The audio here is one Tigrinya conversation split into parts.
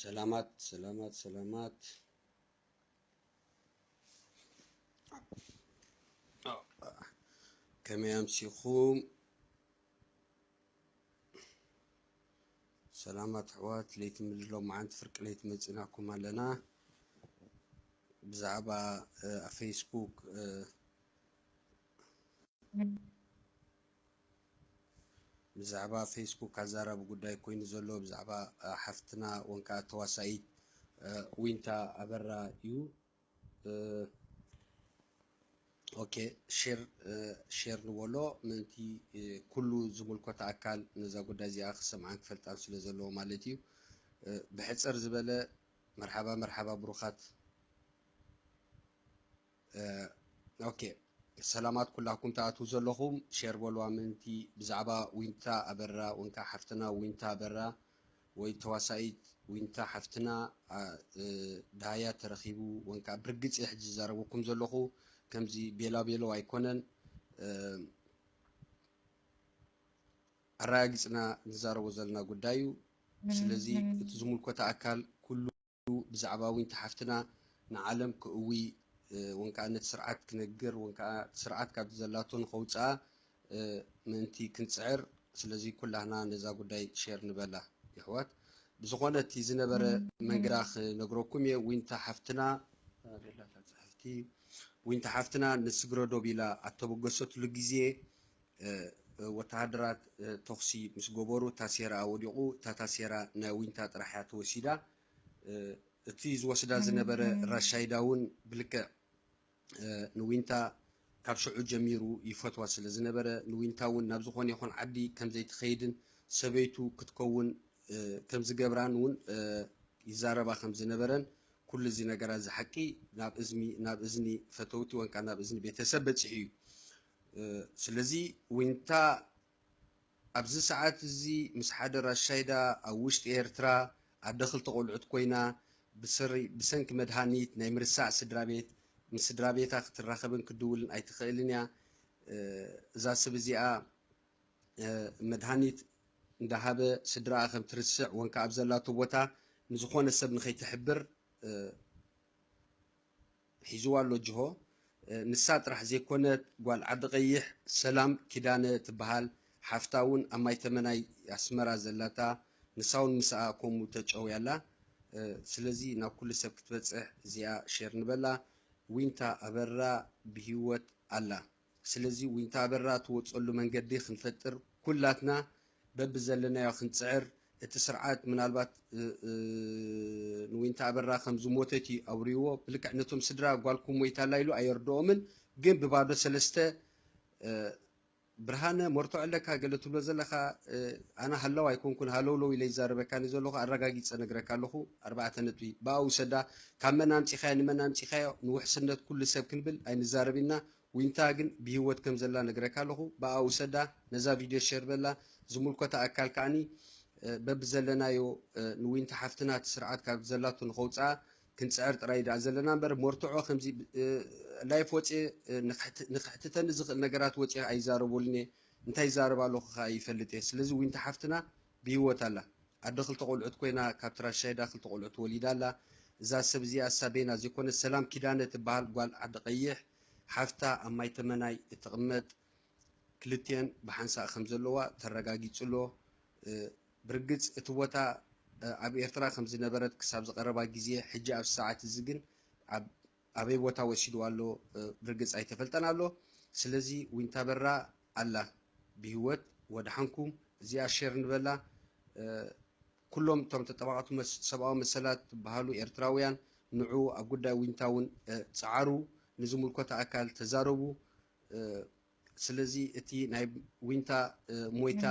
ሰላማት ሰላማት ሰላማት፣ ከመይ ኣምሲኹም? ሰላማት ኣሕዋት፣ ለይቲ ምድሎ መዓንቲ ፍርቂ ለይቲ መፂናኩም ኣለና። ብዛዕባ ፌስቡክ ብዛዕባ ፌስቡክ ኣዛራቢ ጉዳይ ኮይኑ ዘሎ ብዛዕባ ሓፍትና ወንከዓ ተዋሳኢት ዊንታ ኣበራ እዩ። ኦኬ፣ ሼር ሼር ንበሎ ምእንቲ ኩሉ ዝምልከቶ ኣካል ነዛ ጉዳይ እዚኣ ክሰምዓን ክፈልጣን ስለ ዘለዎ ማለት እዩ። ብሕፅር ዝበለ መርሓባ መርሓባ ብሩኻት። ኦኬ፣ ሰላማት ኩላኩም ትኣትዉ ዘለኹም ሼር በልዋ ምእንቲ ብዛዕባ ዊንታ ኣበራ ወንካ ሓፍትና ዊንታ ኣበራ ወይ ተዋሳኢት ዊንታ ሓፍትና ዳሃያ ተረኺቡ ወንካ ብርግፅ ሕጂ ዝዛረበኩም ዘለኹ ከምዚ ቤላ ቤሎ ኣይኮነን። ኣረጋጊፅና ንዛረቦ ዘለና ጉዳይ እዩ። ስለዚ እቲ ዝምልከቶ ኣካል ኩሉ ብዛዕባ ዊንታ ሓፍትና ንዓለም ክእዊ ወንከዓ ነቲ ስርዓት ክነግር ወንከዓ ስርዓት ካብ ዘላቶ ንኸውፅኣ ምእንቲ ክንፅዕር። ስለዚ ኩላህና ነዛ ጉዳይ ሼር ንበላ ይሕዋት። ብዝኾነ እቲ ዝነበረ መንገዳ ክነግረኩም እየ። ዊንታ ሓፍትና ቤላታ ፅሕፍቲ ዊንታ ሓፍትና ንስግረ ዶብ ኢላ ኣተበገሰትሉ ግዜ ወተሃደራት ተኹሲ ምስ ገበሩ ታሴራ ወዲቑ እታ ታሴራ ናይ ዊንታ ጥራሕ እያ ተወሲዳ። እቲ ዝወስዳ ዝነበረ ራሻይዳ እውን ብልክዕ ንዊንታ ካብ ሽዑ ጀሚሩ ይፈትዋ ስለ ዝነበረ ንዊንታ እውን ናብ ዝኾነ ይኹን ዓዲ ከም ዘይትኸይድን ሰበይቱ ክትከውን ከም ዝገብራን እውን ይዛረባ ከም ዝነበረን ኩሉ እዚ ነገራት እዚ ሓቂ ናብ እዝኒ ናብ እዝኒ ፈተውቲ ወንካ ናብ እዝኒ ቤተሰብ በፂሑ እዩ። ስለዚ ዊንታ ኣብዚ ሰዓት እዚ ምስ ሓደ ራሻይዳ ኣብ ውሽጢ ኤርትራ ኣደ ክልተ ቆልዑት ኮይና ብሰሪ ብሰንኪ መድሃኒት ናይ ምርሳዕ ስድራ ቤት ምስ ስድራ ቤታ ክትራኸብን ክድውልን ኣይትኽእልን እያ። እዛ ሰብ እዚኣ መድሃኒት እንዳሃበ ስድራኣ ከም ትርስዕ ወንካ ኣብ ዘላቶ ቦታ ንዝኾነ ሰብ ንኸይትሕብር ሒዝዋ ኣሎ ጅሆ። ንሳ ጥራሕ ዘይኮነት ጓል ዓዲ ቀይሕ ሰላም ኪዳነ ትበሃል ሓፍታ እውን ኣብ ማይ ተመናይ ኣስመራ ዘላታ ንሳ እውን ምስኣ ከምኡ ተጨውያ ኣላ። ስለዚ ናብ ኩሉ ሰብ ክትበፅሕ እዚኣ ሼር ንበላ። ዊንታ ኣበራ ብሂወት ኣላ። ስለዚ ዊንታ ኣበራ ትወፀሉ መንገዲ ክንፈጥር ኩላትና በብዘለናዮ ክንፅዕር። እቲ ስርዓት ምናልባት ንዊንታ ኣበራ ከም ዝሞተት እዩ ኣብርይዎ። ብልክዕ ነቶም ስድራ ጓልኩም ሞይታ ኣላ ኢሉ ኣየርድኦምን። ግን ብባዶ ሰለስተ ብርሃነ መርትዖ ኣለካ ገለ ትብሎ ዘለኻ ኣነ ሃለው ኣይኮንኩን ሃለውለው ኢለ ይዛረበካኒ ዘለኹ ኣረጋጊፀ ነግረካ ኣለኹ። ኣርባዕተ ነጥቢ ብኣ ውሰዳ። ካብ መን ኣምፂኻዮ ንመን ኣምፂኻዮ ንውሕስነት ኩሉ ሰብ ክንብል ኣይንዛረብ ኢና። ዊንታ ግን ብሂወት ከም ዘላ ነግረካ ኣለኹ። ብኣ ውሰዳ፣ ነዛ ቪድዮ ሸር በላ። ዝምልከቶ ኣካል ከዓኒ በብዘለናዮ ንዊንታ ሓፍትና እቲ ስርዓት ካብ ዘላቶ ንኸውፅኣ ክንፅዕር ጥራይ ደኣ ዘለና እምበር መርትዖ ከምዚ ላይፍ ወፅየ ንክሕትተኒ ዝኽእል ነገራት ወፅየ ኣይዛረበሉን እየ። እንታይ ይዛረብ ኣለኹ ከዓ ይፈልጥ እየ። ስለዚ ዊንታ ሓፍትና ብሂወት ኣላ። ኣደ ክልተ ቆልዑት ኮይና ካብቲ ራሻይዳ ክልተ ቆልዑት ወሊዳ ኣላ። እዛ ሰብ እዚኣ ሳቤና ዘይኮነ ሰላም ኪዳነ ትበሃል ጓል ዓዲ ቀይሕ ሓፍታ ኣብ ማይ ተመናይ እትቕመጥ ክልቲኤን ብሓንሳእ ከም ዘለዋ ተረጋጊጹ ኣሎ። ብርግጽ እቲ ቦታ ኣብ ኤርትራ ከም ዝነበረት ክሳብ ዝቐረባ ግዜ ሕጂ ኣብ ሰዓት እዚ ግን ኣብ ኣበይ ቦታ ወሲድዋ ኣሎ ብርግጽ ኣይተፈልጠን ኣሎ። ስለዚ ዊንታ በራ ኣላ ብህይወት ወድሓንኩም እዚኣ ሸር ንበላ። ኩሎም እቶም ተጠባቐቲ ሰብኣዊ መሰላት ትበሃሉ ኤርትራውያን ንዑ ኣብ ጉዳይ ዊንታ እውን ጸዓሩ። ንዝምልከቶ ኣካል ተዛረቡ። ስለዚ እቲ ናይ ዊንታ ሞይታ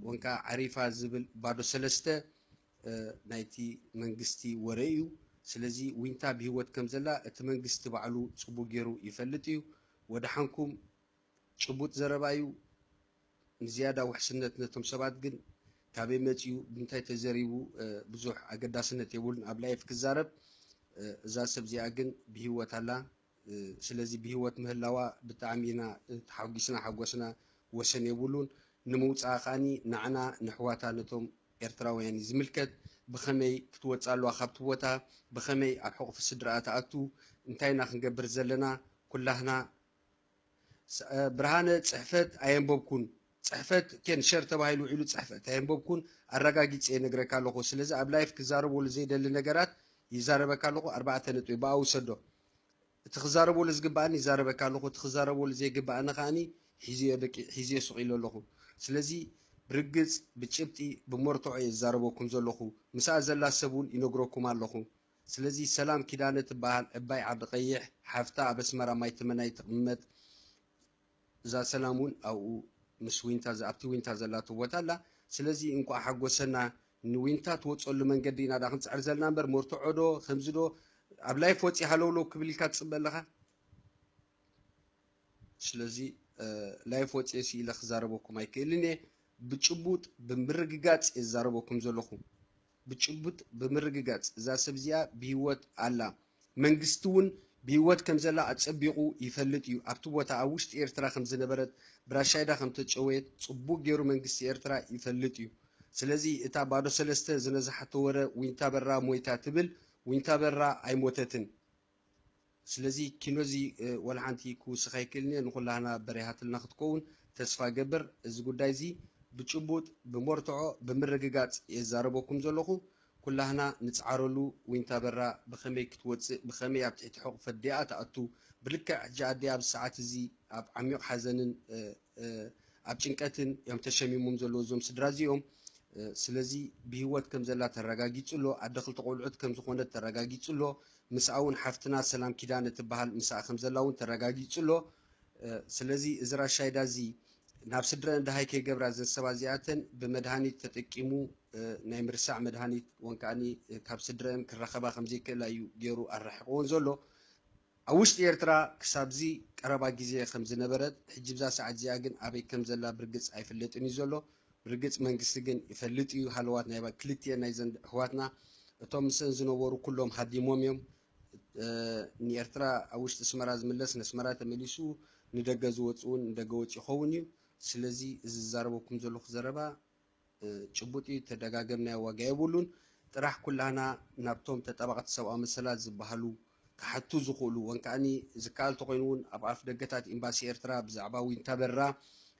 ወንካ ዓሪፋ ዝብል ባዶ ሰለስተ ናይቲ መንግስቲ ወረ እዩ። ስለዚ ዊንታ ብህይወት ከም ዘላ እቲ መንግስቲ ባዕሉ ጽቡቅ ገይሩ ይፈልጥ እዩ። ወድሓንኩም ጭቡጥ ዘረባ እዩ። ንዝያዳ ውሕስነት ነቶም ሰባት ግን ካበይ መጺኡ ብምንታይ ተዘሪቡ ብዙሕ ኣገዳስነት የብሉን ኣብ ላይፍ ክዛረብ። እዛ ሰብ እዚኣ ግን ብህይወት ኣላ። ስለዚ ብህይወት ምህላዋ ብጣዕሚ ኢና ተሓጒስና ሓጎስና ወሰን የብሉን። ንምውፅኣ ከዓኒ ንዓና ንሕዋታ ነቶም ኤርትራውያን እዩ ዝምልከት። ብኸመይ ክትወፅእ ኣለዋ ካብቲ ቦታ፣ ብኸመይ ኣብ ሕቑፊ ስድራኣ ትኣቱ፣ እንታይ ኢና ክንገብር ዘለና? ኩላህና ስ- እ፣ ብርሃነ፣ ፅሕፈት ኣየንበብኩን። ፅሕፈት ኬን ሸር ተባሂሉ ውዒሉ፣ ፅሕፈት ኣየንበብኩን፣ ኣረጋጊፀ ይነግረካ ኣለኹ። ስለዚ ኣብ ላይፍ ክዛረበሉ ዘይደሊ ነገራት ይዛረበካ ኣለኹ። ኣርባዕተ ነጥቢ ብኣ ውሰዶ። እቲ ክዛረበሉ ዝግባኣኒ ይዛረበካ ኣለኹ፣ እቲ ክዛረበሉ ዘይግባኣኒ ከዓኒ ሒዝዮ ደቂ-፣ ሒዝዮ ስቕ ኢለ ኣለኹ። ስለዚ ብርግፅ፣ ብጭብጢ፣ ብመርትዖ እየ ዝዛረበኩም ዘለኹ። ምስኣ ዘላ ሰብ እውን ይነግረኩም ኣለኹ። ስለዚ ሰላም ኪዳነ ትበሃል ዕባይ ዓዲ ቀይሕ ሓፍታ ኣብ ኣስመራ ማይ ተመናይ ትቕመጥ። እዛ ሰላም እውን ኣብኡ ምስ ዊንታ ዘ-፣ ኣብቲ ዊንታ ዘላቶ ቦታ ኣላ። ስለዚ እንቋዕ ሓጎሰና። ንዊንታ ትወፀሉ መንገዲ ኢና ዳ ክንፅዕር ዘለና እምበር፣ መርትዖ ዶ ከምዚ ዶ ኣብ ላይፍ ወፂ ሃለውለው ክብል ኢልካ ትፅበ ኣለኻ። ስለዚ እ፣ ላይፍ ወፂ ሲ ኢለ ክዛረበኩም ኣይክእልን እየ። ብጭቡጥ ብምርግጋፅ እየ ዝዛረበኩም ዘለኹ። ብጭቡጥ ብምርግጋፅ እዛ ሰብ እዚኣ ብህይወት ኣላ። መንግስቲ እውን ብህይወት ከም ዘላ ኣፀቢቑ ይፈልጥ እዩ። ኣብቲ ቦታ ኣብ ውሽጢ ኤርትራ ከም ዝነበረት፣ ብራሻይዳ ከም ተጨወየት ፅቡቅ ገይሩ መንግስቲ ኤርትራ ይፈልጥ እዩ። ስለዚ እታ ባዶ ሰለስተ ዝነዝሓቶ ወረ ዊንታ በራ ሞይታ ትብል፣ ዊንታ በራ ኣይሞተትን። ስለዚ ኪኖዚ እ፣ ወላ ሓንቲ ክውስኽ ኣይክእልን እየ። ንኹላህና በሪሃትልና ክትከውን ተስፋ ገብር። እዚ ጉዳይ እዚ ብጭቡጥ ብመርትዖ ብምርግጋፅ የዛረበኩም ዘለኹ። ኩላህና ንፅዓረሉ። ዊንታ በራ ብኸመይ ክትወፅእ፣ ብኸመይ ኣብ ትሕቲ ሕቑፈ ኣዲኣ ትኣቱ። ብልክዕ ሕጂ ኣዲኣ ኣብዚ ሰዓት እዚ ኣብ ዓሚቕ ሓዘንን እ፣ እ፣ ኣብ ጭንቀትን እዮም ተሸሚሞም ዘለዉ እዞም ስድራ እዚኦም። እ፣ ስለዚ ብህይወት ከም ዘላ ተረጋጊጹ ኣሎ። ኣደ ክልተ ቆልዑት ከም ዝኾነት ተረጋጊጹ ኣሎ። ምስኣ እውን ሓፍትና ሰላም ኪዳነ ትበሃል ምስኣ ከም ዘላ እውን ተረጋጊጹ ኣሎ። እ፣ ስለዚ እዚ ራሻይዳ እዚ ናብ ስድረአን ደሃይ ከይገብራ እዘን ሰባት እዚኣተን ብመድሃኒት ተጠቂሙ፣ እ፣ ናይ ምርሳዕ መድሃኒት ወን ከኣኒ፣ እ፣ ካብ ስድረአን ክራኸባ ከም ዘይክእላ እዩ ገይሩ ኣራሒቕወን ዘሎ። ኣብ ውሽጢ ኤርትራ ክሳብዚ ቀረባ ግዜ ከም ዝነበረት፣ ሕጂ ብዛ ሰዓት እዚኣ ግን ኣበይ ከም ዘላ ብርግጽ ኣይፍለጥን እዩ ዘሎ። ብርግጽ መንግስቲ ግን ይፈልጥ እዩ ሃለዋት ናይ ባ-፣ ክልቲኤን ናይዘን ኣሕዋትና። እቶም ምስአን ዝነበሩ ኩሎም ሃዲሞም እዮም። እ፣ ንኤርትራ ኣብ ውሽጢ ኣስመራ ዝምለስ ንኣስመራ ተመሊሱ፣ ንደገ ዝወጽእ እውን ንደገ ወጺኡ ይኸውን እዩ። ስለዚ እዚ ዝዛረበኩም ዘለኹ ዘረባ እ፣ ጭቡጥ እዩ፣ ተደጋገምናዮ ዋጋ የብሉን። ጥራሕ ኩላህና ናብቶም ተጣባቕቲ ሰብኣዊ መሰላት ዝበሃሉ ክሓቱ ዝኽእሉ፣ ወን ከኣኒ ዝከኣል ተኾይኑ እውን ኣብ ኣፍ ደገታት ኤምባሲ ኤርትራ ብዛዕባ ዊንታ በራ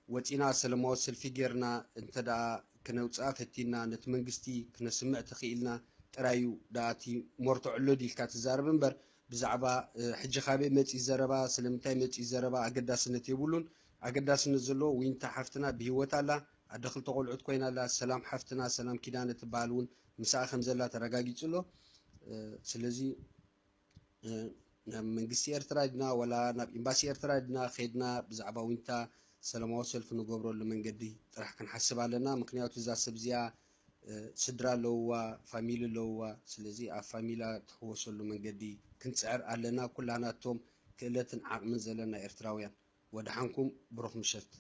ወጺና ሰለማዊ ሰልፊ ጌርና እንተ ደኣ ክነውጽኣ ፈቲንና፣ ነቲ መንግስቲ ክነስምዕ ተኽኢልና ጥራይ እዩ ደኣ እቲ መርትዖ ኣሎ ድዩ ኢልካ ትዛረብ እምበር፣ ብዛዕባ፣ እ፣ ሕጂ ካበይ መጺኡ ዘረባ፣ ስለምንታይ መጺኡ ዘረባ ኣገዳስነት የብሉን። ኣገዳስነት ዘለዎ ዊንታ ሓፍትና ብህይወት ኣላ። ኣደ ክልተ ቆልዑት ኮይና ኣላ። ሰላም ሓፍትና፣ ሰላም ኪዳነ ትበሃል እውን ምስኣ ከም ዘላ ተረጋጊጹ ኣሎ። እ፣ ስለዚ፣ እ፣ ናብ መንግስቲ ኤርትራ ድና ዋላ ናብ ኤምባሲ ኤርትራ ድና ኸድና ብዛዕባ ዊንታ ሰላማዊ ሰልፊ ንገብረሉ መንገዲ ጥራሕ ክንሓስብ ኣለና። ምኽንያቱ እዛ ሰብ እዚኣ፣ እ፣ ስድራ ኣለውዋ፣ ፋሚሊ ኣለውዋ። ስለዚ ኣብ ፋሚላ ትሕወሰሉ መንገዲ ክንጽዕር ኣለና። ኩላህና እቶም ክእለትን ዓቕምን ዘለና ኤርትራውያን። ወደሓንኩም፣ ብሩኽ ምሸት።